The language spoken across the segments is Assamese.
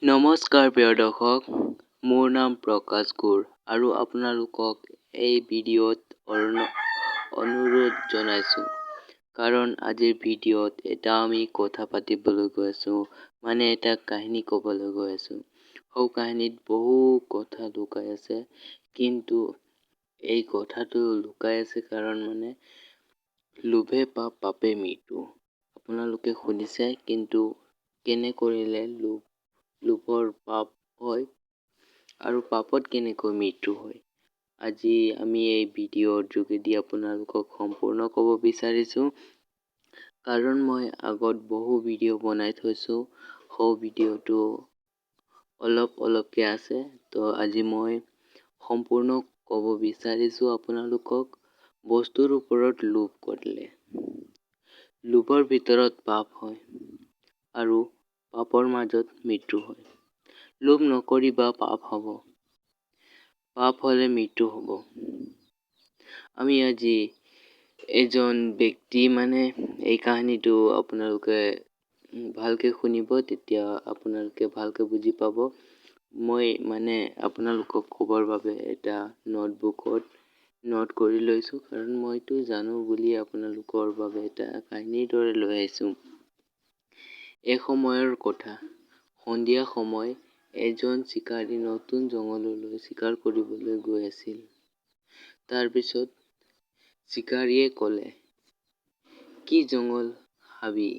নমস্কাৰ প্ৰিয় দৰ্শক, মোৰ নাম প্ৰকাশ গুৰ আৰু আপোনালোকক এই ভিডিঅ'ত অনুৰোধ জনাইছোঁ, কাৰণ আজিৰ ভিডিঅ'ত এটা আমি কথা পাতিবলৈ গৈ আছোঁ, মানে এটা কাহিনী ক'বলৈ গৈ আছোঁ। সৌ কাহিনীত বহু কথা লুকাই আছে, কিন্তু এই কথাটো লুকাই আছে কাৰণ মানে লোভে পাপ পাপে মৃত্যু। আপোনালোকে শুনিছে, কিন্তু কেনে কৰিলে লোভৰ পাপ হয় আৰু পাপত কেনেকৈ মৃত্যু হয়, আজি আমি এই ভিডিঅ'ৰ যোগেদি আপোনালোকক সম্পূৰ্ণ ক'ব বিচাৰিছোঁ। কাৰণ মই আগত বহু ভিডিঅ' বনাই থৈছোঁ, সৌ ভিডিঅ'টো অলপ অলপকৈ আছে, তো আজি মই সম্পূৰ্ণ ক'ব বিচাৰিছোঁ আপোনালোকক। বস্তুৰ ওপৰত লোভ কৰিলে লোভৰ ভিতৰত পাপ হয় আৰু পাপৰ মাজত মৃত্যু হয়। লোভ নকৰিবা, পাপ হ'ব, পাপ হ'লে মৃত্যু হ'ব। আমি আজি এজন ব্যক্তি, মানে এই কাহিনীটো আপোনালোকে ভালকে শুনিব, তেতিয়া আপোনালোকে ভালকে বুজি পাব। মই মানে আপোনালোকক ক'বৰ বাবে এটা নোটবুকত নোট কৰি লৈছোঁ, কাৰণ মইতো জানো বুলি আপোনালোকৰ বাবে এটা কাহিনীৰ দৰে লৈ আহিছোঁ। এসময়ৰ কথা, সন্ধিয়া সময় এজন চিকাৰী নতুন জংঘললৈ চিকাৰ কৰিবলৈ গৈ আছিল। তাৰপিছত চিকাৰীয়ে ক'লে, কি জংঘল হাবি,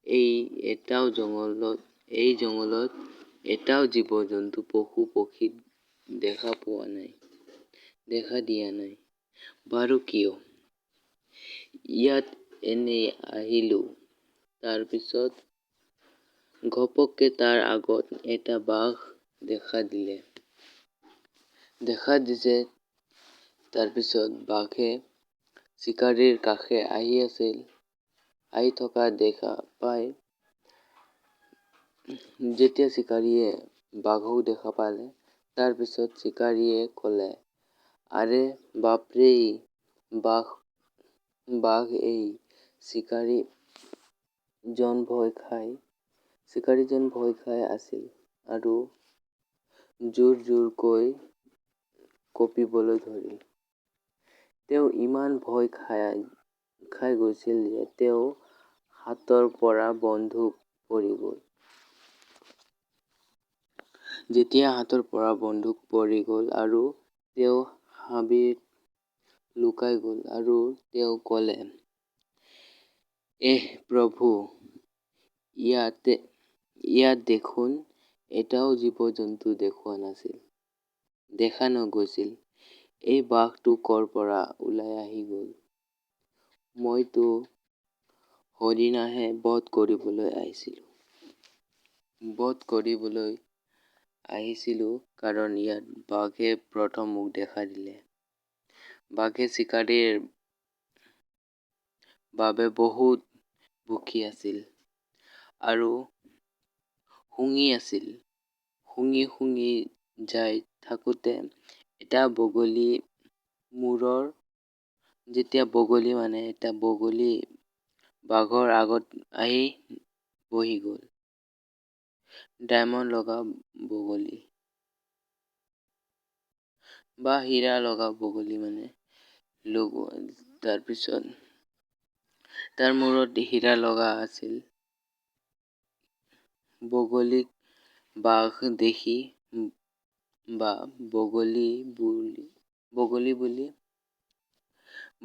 এই এটাও জংঘলত, এই জংঘলত এটাও জীৱ জন্তু পশু পক্ষী দেখা পোৱা নাই, দেখা দিয়া নাই। বাৰু কিয় ইয়াত এনেই আহিলোঁ। তাৰপিছত ঘপককৈ তাৰ আগত এটা বাঘ দেখা দিলে, দেখা দিছে। তাৰপিছত বাঘে চিকাৰীৰ কাষে আহি আছিল, আহি থকা দেখা পাই যেতিয়া চিকাৰীয়ে বাঘক দেখা পালে, তাৰপিছত চিকাৰীয়ে ক'লে, আৰে বাপৰে, বাঘ, বাঘ! এই চিকাৰীজন ভয় খাই আছিল আৰু জোৰ জোৰকৈ কঁপিবলৈ ধৰিল। তেওঁ ইমান ভয় খাই গৈছিল যে তেওঁ হাতৰ পৰা বন্দুক পৰি গ'ল। যেতিয়া হাতৰ পৰা বন্দুক পৰি গ'ল আৰু তেওঁ হাবিত লুকাই গ'ল আৰু তেওঁ ক'লে, এহ প্ৰভু, ইয়াত দেখোন এটাও জীৱ জন্তু দেখুওৱা নাছিল, দেখা নগৈছিল, এই বাঘটো ক'ৰ পৰা ওলাই আহি গ'ল? মইতো হৰিণাহে বধ কৰিবলৈ আহিছিলোঁ, বধ কৰিবলৈ আহিছিলোঁ, কাৰণ ইয়াত বাঘে প্ৰথম মোক দেখা দিলে। বাঘে চিকাৰীৰ বাবে বহুত ভুকি আছিল আৰু শুঙি আছিল। শুঙি শুঙি যাই থাকোঁতে এটা বগলী মূৰৰ, যেতিয়া বগলী মানে এটা বগলী বাঘৰ আগত আহি বহি গ'ল, ডায়মণ্ড লগা বগলী বা হীৰা লগা বগলী মানে লগোৱা। তাৰপিছত তাৰ মূৰত হীৰা লগা আছিল। বগলীক বাঘ দেখি বা বগলী বুলি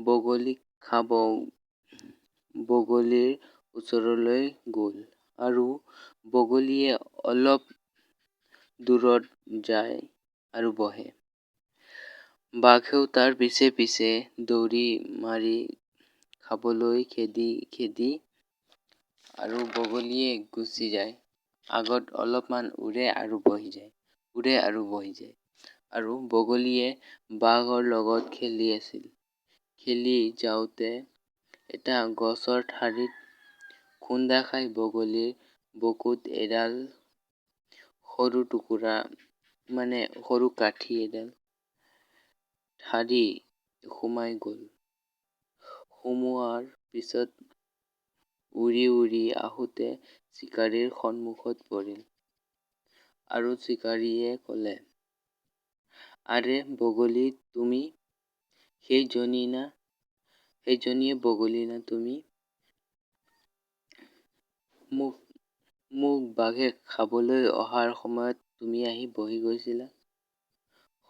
বগলীক খাব বগলীৰ ওচৰলৈ গ'ল আৰু বগলীয়ে অলপ দূৰত যায় আৰু বহে। বাঘেও তাৰ পিছে পিছে দৌৰি মাৰি খাবলৈ খেদি খেদি আৰু বগলীয়ে গুচি যায়। আগত অলপমান উৰে আৰু বহি যায়, উৰে আৰু বহি যায়। আৰু বগলীয়ে বাঘৰ লগত খেলি আছিল। খেলি যাওঁতে এটা গছৰ ঠাৰিত খুন্দা খাই বগলীৰ বুকুত এডাল সৰু টুকুৰা, মানে সৰু কাঠি এডাল ঠাৰি সোমাই গ'ল। সোমোৱাৰ পিছত উৰি উৰি আহোঁতে চিকাৰীৰ সন্মুখত পৰিল। আৰু চিকাৰীয়ে ক'লে, আৰে বগলী, তুমি সেইজনী না, সেইজনীয়ে বগলী না তুমি? মোক বাঘে খাবলৈ অহাৰ সময়ত তুমি আহি বহি গৈছিলা,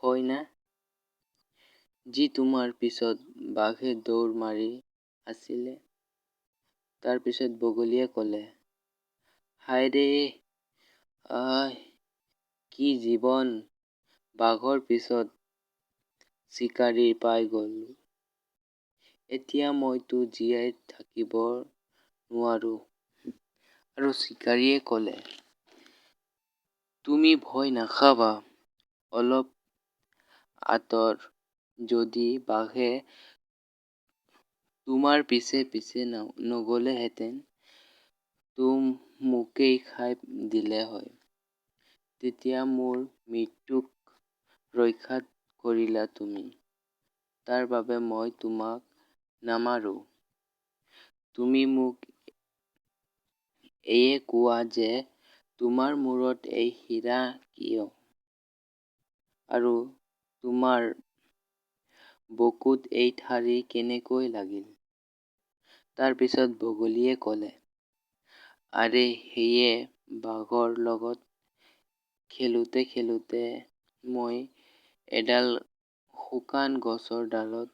হয় না? যি তোমাৰ পিছত বাঘে দৌৰ মাৰি আছিলে? তাৰ পিছত বগলীয়ে ক'লে, হায়ৰে আই, কি জীৱন, বাঘৰ পিছত চিকাৰী পাই গ'লো। এতিয়া মইতো জীয়াই থাকিব নোৱাৰো। আৰু চিকাৰীয়ে ক'লে, তুমি ভয় নাখাবা, অলপ আঁতৰ যদি বাঘে তোমাৰ পিছে পিছে নগ'লেহেঁতেন তো মোকেই খাই দিলে হয়। তেতিয়া মোৰ মৃত্যুক ৰক্ষা কৰিলা তুমি, তাৰ বাবে মই তোমাক নামাৰো। তুমি মোক এয়ে কোৱা যে তোমাৰ মূৰত এই হীৰা কিয় আৰু তোমাৰ বকুত এই ঠাৰি কেনেকৈ লাগিল? তাৰ পিছত বগলীয়ে ক'লে, আৰে সেয়ে বাঘৰ লগত খেলোঁতে খেলোঁতে মই এডাল শুকান গছৰ ডালত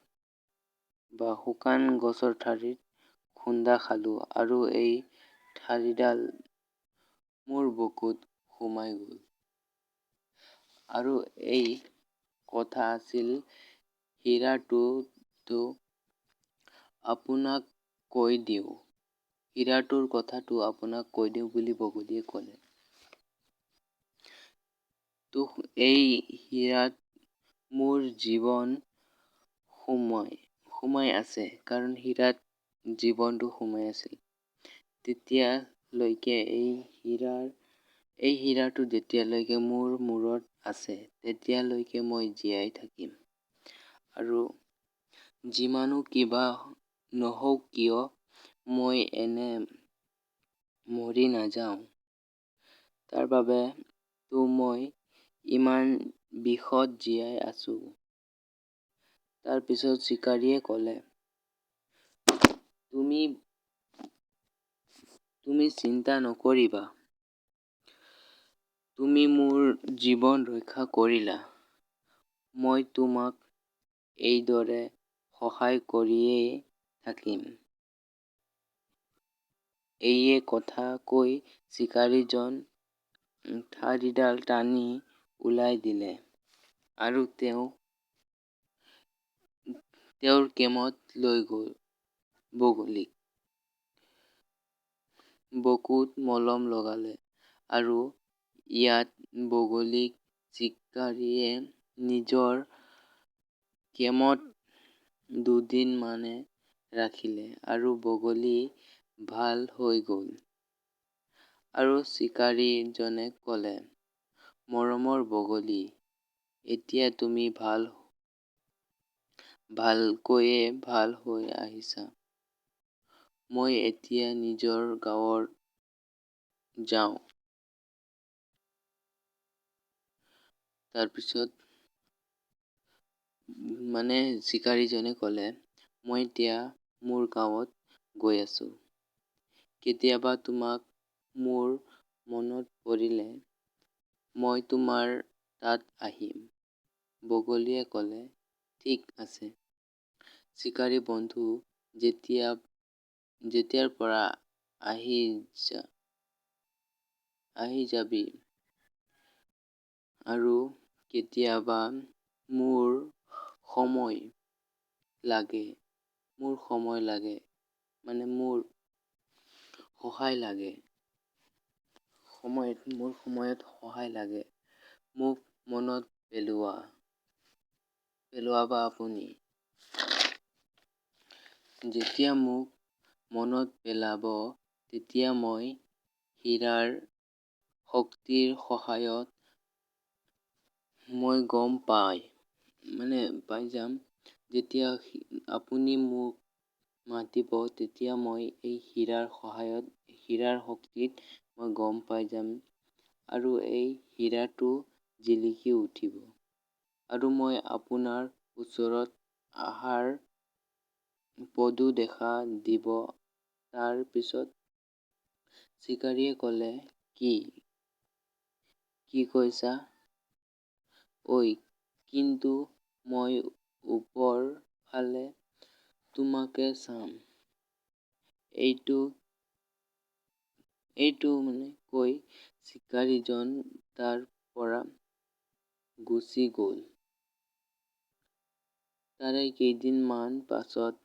বা শুকান গছৰ ঠাৰিত খুন্দা খালোঁ আৰু এই ঠাৰিডাল মোৰ বকুত সোমাই গ'ল। আৰু এই কথা আছিল হীৰাটোতো আপোনাক কৈ দিওঁ, হীৰাটোৰ কথাটো আপোনাক কৈ দিওঁ বুলি বগলীয়ে ক'লে। তো এই হীৰাত মোৰ জীৱন সোমাই আছে, কাৰণ হীৰাত জীৱনটো সোমাই আছিল। তেতিয়ালৈকে এই হীৰাটো যেতিয়ালৈকে মোৰ মূৰত আছে, তেতিয়ালৈকে মই জীয়াই থাকিম। আৰু যিমানো কিবা নহওক কিয়, মই এনে মৰি নাযাওঁ। তাৰ বাবে তো মই ইমান বিষত জীয়াই আছোঁ। তাৰ পিছত চিকাৰীয়ে ক'লে, তুমি চিন্তা নকৰিবা, তুমি মোৰ জীৱন ৰক্ষা কৰিলা, মই তোমাক এইদৰে সহায় কৰিয়েই থাকিম। এইয়ে কথা কৈ চিকাৰীজন ঠাৰিডাল টানি ওলাই দিলে আৰু তেওঁ তেওঁৰ কেমত লৈ গ'ল। বগলীক বকুত মলম লগালে আৰু ইয়াত বগলীক চিকাৰীয়ে নিজৰ কেমত দুদিনমানে ৰাখিলে আৰু বগলী ভাল হৈ গ'ল। আৰু চিকাৰীজনে ক'লে, মৰমৰ বগলী, এতিয়া তুমি ভালকৈয়ে ভাল হৈ আহিছা। মই এতিয়া নিজৰ গাঁৱত যাওঁ। তাৰপিছত চিকাৰীজনে ক'লে, মই এতিয়া মোৰ গাঁৱত গৈ আছোঁ। কেতিয়াবা তোমাক মোৰ মনত পৰিলে মই তোমাৰ তাত আহিম। বগলীয়ে ক'লে, ঠিক আছে চিকাৰী বন্ধু, যেতিয়াৰ পৰা আহি যাবি আৰু কেতিয়াবা মোৰ সময় লাগে, মোৰ সময় লাগে, মানে মোৰ সহায় লাগে, সময়ত, মোৰ সময়ত সহায় লাগে, মোক মনত পেলোৱাবা আপুনি। যেতিয়া মোক মনত পেলাব, তেতিয়া মই হীৰাৰ শক্তিৰ সহায়ত মই গম পাই যাম। যেতিয়া আপুনি মোক মাতিব, তেতিয়া মই এই হীৰাৰ সহায়ত, হীৰাৰ শক্তিত মই গম পাই যাম আৰু এই হীৰাটো জিলিকি উঠিব আৰু মই আপোনাৰ ওচৰত অহাৰ পদো দেখা দিব। তাৰ পিছত চিকাৰীয়ে ক'লে, কি? কি কৈছা ঐ? কিন্তু মই ওপৰ ফালে তোমাকে চাম। এইটো মানে কৈ চিকাৰীজন তাৰ পৰা গুচি গ'ল। তাৰে কেইদিনমান পাছত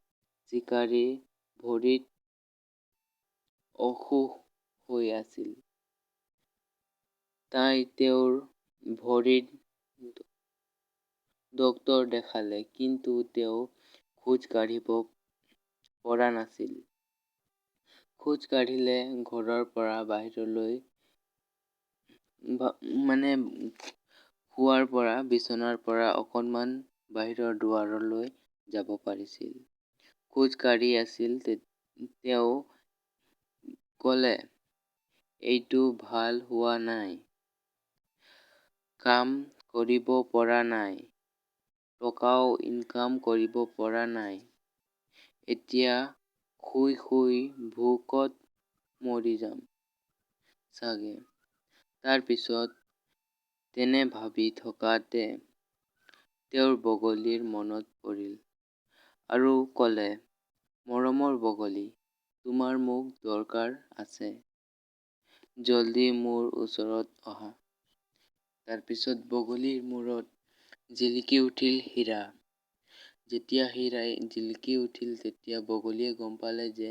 চিকাৰীৰ ভৰিত অসুখ হৈ আছিল। তাই তেওঁৰ ভৰিত ডক্তৰ দেখালে, কিন্তু তেওঁ খোজ কাঢ়িব পৰা নাছিল। খোজ কাঢ়িলে ঘৰৰ পৰা বাহিৰলৈ, মানে শোৱাৰ পৰা, বিচনাৰ পৰা অকণমান বাহিৰৰ দুৱাৰলৈ যাব পাৰিছিল। খোজ কাঢ়ি আছিল। তেওঁ ক'লে, এইটো ভাল হোৱা নাই, কাম কৰিব পৰা নাই, টকাও ইনকাম কৰিব পৰা নাই, এতিয়া শুই শুই ভোকত মৰি যাম চাগে। তাৰ পিছত তেনে ভাবি থকাতে তেওঁৰ বগলীৰ মনত পৰিল আৰু ক'লে, মৰমৰ বগলী, তোমাৰ মোক দৰকাৰ আছে, জলদি মোৰ ওচৰত অহা। তাৰপিছত বগলীৰ মূৰত জিলিকি উঠিল হীৰা। যেতিয়া হীৰাই জিলিকি উঠিল, তেতিয়া বগলীয়ে গম পালে যে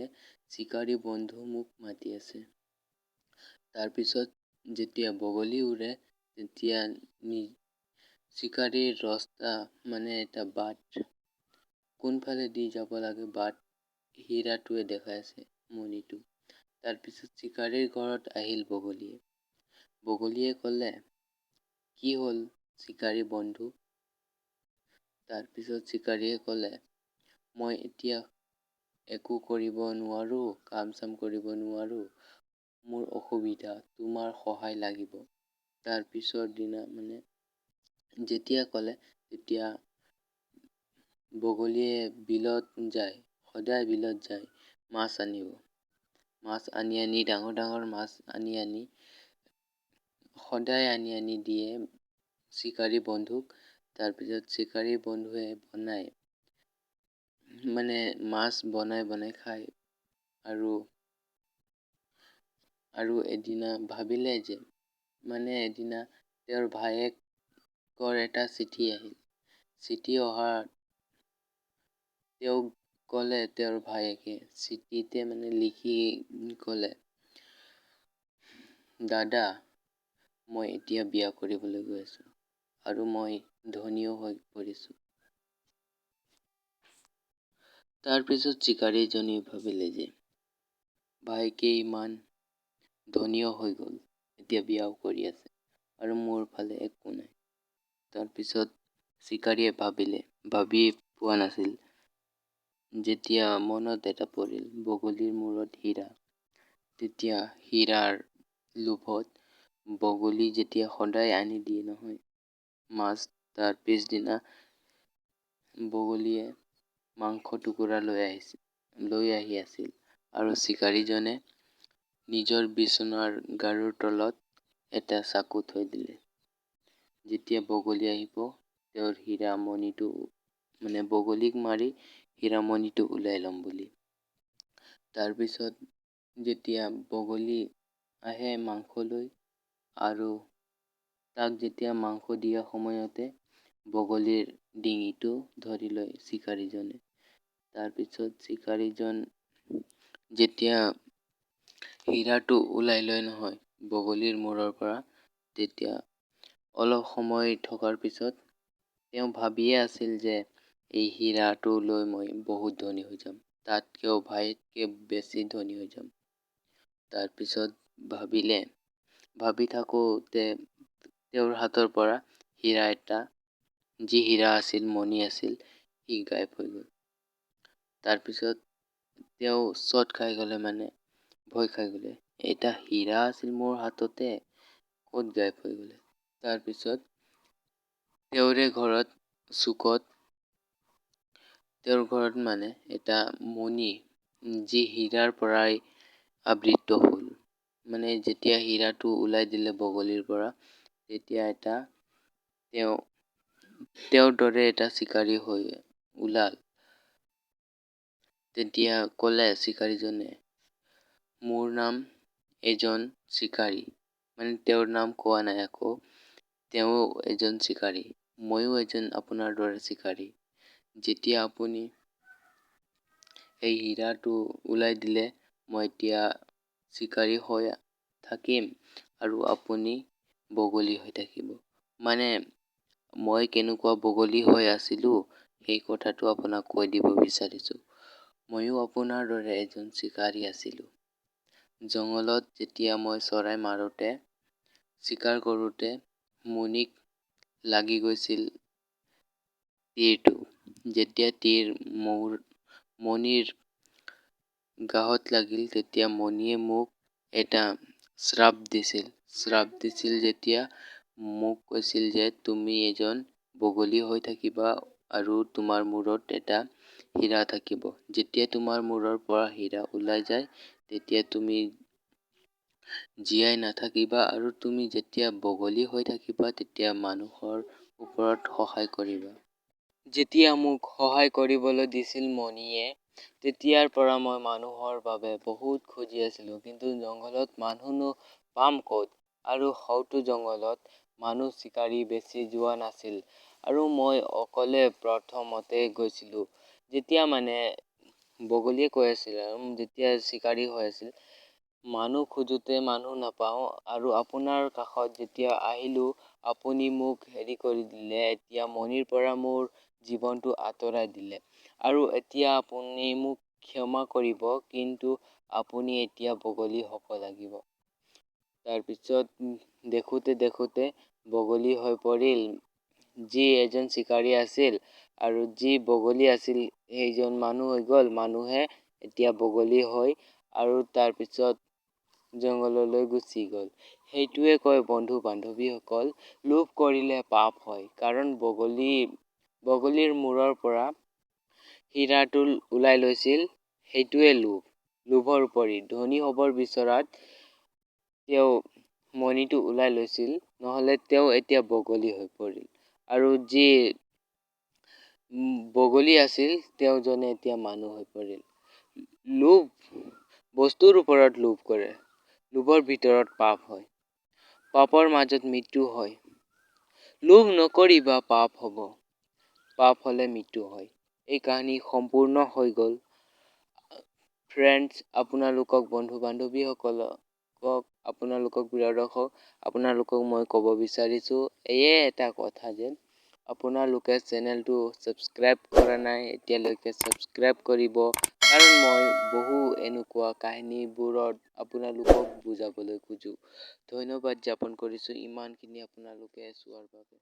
চিকাৰী বন্ধু মোক মাতি আছে। তাৰপিছত যেতিয়া বগলী উৰে, তেতিয়া চিকাৰীৰ ৰাস্তা, মানে এটা বাট, কোনফালে দি যাব লাগে বাট হীৰাটোৱে দেখাই আছে, মণিটো। তাৰপিছত চিকাৰীৰ ঘৰত আহিল বগলীয়ে। বগলীয়ে ক'লে, কি হ'ল চিকাৰী বন্ধু? তাৰপিছত চিকাৰীয়ে ক'লে, মই এতিয়া একো কৰিব নোৱাৰোঁ, কাম চাম কৰিব নোৱাৰোঁ, মোৰ অসুবিধা, তোমাৰ সহায় লাগিব। তাৰপিছৰ দিনা মানে যেতিয়া ক'লে, তেতিয়া বগলীয়ে বিলত যায়, সদায় বিলত যায় মাছ আনিব। মাছ আনি আনি, ডাঙৰ ডাঙৰ মাছ আনি আনি, সদায় আনি আনি দিয়ে চিকাৰী বন্ধুক। তাৰপিছত চিকাৰী বন্ধুৱে বনায়, মানে মাছ বনাই বনাই খায়। আৰু এদিনা ভাবিলে যে, মানে এদিনা তেওঁৰ ভায়েকৰ এটা চিঠি আহিল। চিঠি অহাত তেওঁক ক'লে, তেওঁৰ ভায়েকে চিঠিতে মানে লিখি ক'লে, দাদা, মই এতিয়া বিয়া কৰিবলৈ গৈ আছোঁ আৰু মই ধনীও হৈ পৰিছোঁ। তাৰপিছত চিকাৰীজনী ভাবিলে যে ভায়েকে ইমান ধনীও হৈ গ'ল, এতিয়া বিয়াও কৰি আছে আৰু মোৰ ফালে একো নাই। তাৰপিছত চিকাৰীয়ে ভাবিলে, ভাবি পোৱা নাছিল, যেতিয়া মনত এটা পৰিল বগলীৰ মূৰত হীৰা, তেতিয়া হীৰাৰ লোভত বগলী যেতিয়া সদায় আনি দিয়ে নহয় মাছ, তাৰ পিছদিনা বগলীয়ে মাংস টুকুৰা লৈ আহিছিল, লৈ আহি আছিল আৰু চিকাৰীজনে নিজৰ বিচনাৰ গাৰুৰ তলত এটা চাকু থৈ দিলে। যেতিয়া বগলী আহিব, তেওঁৰ হীৰামণিটো, মানে বগলীক মাৰি হীৰামণিটো ওলাই ল'ম বুলি। তাৰপিছত যেতিয়া বগলী আহে মাংস লৈ, আৰু তাক যেতিয়া মাংস দিয়া সময়তে বগলীৰ ডিঙিটো ধৰি লয় চিকাৰীজনে। তাৰপিছত চিকাৰীজন যেতিয়া হীৰাটো ওলাই লয় নহয় বগলীৰ মূৰৰ পৰা, তেতিয়া অলপ সময় থকাৰ পিছত তেওঁ ভাবিয়ে আছিল যে এই হীৰাটো লৈ মই বহুত ধনী হৈ যাম, তাতকৈও ভাইতকৈ বেছি ধনী হৈ যাম। তাৰপিছত ভাবিলে, ভাবি থাকোঁতে তেওঁৰ হাতৰ পৰা হীৰা এটা, যি হীৰা আছিল, মণি আছিল, সি গায়ব হৈ গ'ল। তাৰপিছত তেওঁ চট খাই গ'লে, মানে ভয় খাই গ'লে, এটা হীৰা আছিল মোৰ হাততে, ক'ত গায়ব হৈ গ'লে? তাৰপিছত তেওঁৰে ঘৰত চুকত, তেওঁৰ ঘৰত মানে এটা মণি, যি হীৰাৰ পৰাই আবৃত হ'ল। মানে যেতিয়া হীৰাটো ওলাই দিলে বগলীৰ পৰা, তেতিয়া এটা তেওঁ তেওঁৰ দৰে এটা চিকাৰী হৈ ওলাল। তেতিয়া ক'লে চিকাৰীজনে, মোৰ নাম এজন চিকাৰী। মানে তেওঁৰ নাম কোৱা নাই আকৌ, তেওঁ এজন চিকাৰী, ময়ো এজন আপোনাৰ দৰে চিকাৰী। যেতিয়া আপুনি এই হীৰাটো ওলাই দিলে, মই এতিয়া চিকাৰী হৈ থাকিম আৰু আপুনি বগলী হৈ থাকিব। মানে মই কেনেকুৱা বগলী হৈ আছিলোঁ, সেই কথাটো আপোনাক কৈ দিব বিচাৰিছোঁ। ময়ো আপোনাৰ দৰে এজন চিকাৰী আছিলোঁ। জংঘলত যেতিয়া মই চৰাই মাৰোঁতে, চিকাৰ কৰোঁতে মণিক লাগি গৈছিল তীৰটো। যেতিয়া তীৰ মোৰ মণিৰ গাহত লাগিল, তেতিয়া মণিয়ে মোক এটা শ্ৰাপ দিছিল। শ্ৰাপ দিছিল যেতিয়া মোক কৈছিল যে তুমি এজন বগলী হৈ থাকিবা আৰু তোমাৰ মূৰত এটা হীৰা থাকিব। যেতিয়া তোমাৰ মূৰৰ পৰা হীৰা ওলাই যায়, তেতিয়া তুমি জীয়াই নাথাকিবা, আৰু তুমি যেতিয়া বগলী হৈ থাকিবা, তেতিয়া মানুহৰ ওপৰত সহায় কৰিবা। যেতিয়া মোক সহায় কৰিবলৈ দিছিল মণিয়ে, তেতিয়াৰ পৰা মই মানুহৰ বাবে বহুত খুজি আছিলোঁ, কিন্তু জংঘলত মানুহনো পাম ক'ত? আৰু সৌটো জংঘলত মানুহ চিকাৰী বেছি যোৱা নাছিল, আৰু মই অকলে প্ৰথমতে গৈছিলোঁ। যেতিয়া মানে বগলীয়ে কৈ আছিল, যেতিয়া চিকাৰী হৈ আছিল, মানুহ খোজোঁতে মানুহ নাপাওঁ, আৰু আপোনাৰ কাষত যেতিয়া আহিলোঁ, আপুনি মোক হেৰি কৰি দিলে। এতিয়া মণিৰ পৰা মোৰ জীৱনটো আঁতৰাই দিলে, আৰু এতিয়া আপুনি মোক ক্ষমা কৰিব, কিন্তু আপুনি এতিয়া বগলী হ'ব লাগিব। তাৰপিছত দেখোঁতে দেখোঁতে বগলী হৈ পৰিল যি এজন চিকাৰী আছিল, আৰু যি বগলী আছিল সেইজন মানুহ হৈ গ'ল। মানুহে এতিয়া বগলী হৈ আৰু তাৰপিছত জংঘললৈ গুচি গ'ল। সেইটোৱে কয় বন্ধু বান্ধৱীসকল, লোভ কৰিলে পাপ হয়। কাৰণ বগলীৰ মূৰৰ পৰা হীৰাটো ওলাই লৈছিল, সেইটোৱে লোভ। লোভৰ উপৰি ধনী হ'বৰ বিচৰাত তেওঁ মণিটো ওলাই লৈছিল, নহ'লে তেওঁ এতিয়া বগলী হৈ পৰিল, আৰু যি বগলী আছিল তেওঁজনে এতিয়া মানুহ হৈ পৰিল। লোভ, বস্তুৰ ওপৰত লোভ কৰে, লোভৰ ভিতৰত পাপ হয়, পাপৰ মাজত মৃত্যু হয়। লোভ নকৰিবা, পাপ হ'ব, পাপ হ'লে মৃত্যু হয়। এই কাহিনী সম্পূৰ্ণ হৈ গ'ল। ফ্ৰেণ্ডছ, আপোনালোকক বন্ধু বান্ধৱীসকলক, আপোনালোকক প্ৰিয় দৰ্শক, আপোনালোকক মই ক'ব বিচাৰিছোঁ এয়ে এটা কথা যে আপোনালোকে চেনেলটো ছাবস্ক্ৰাইব কৰা নাই এতিয়ালৈকে, ছাবস্ক্ৰাইব কৰিব, কাৰণ মই বহু এনেকুৱা কাহিনীবোৰত আপোনালোকক বুজাবলৈ খোজোঁ। ধন্যবাদ জ্ঞাপন কৰিছোঁ ইমানখিনি আপোনালোকে চোৱাৰ বাবে।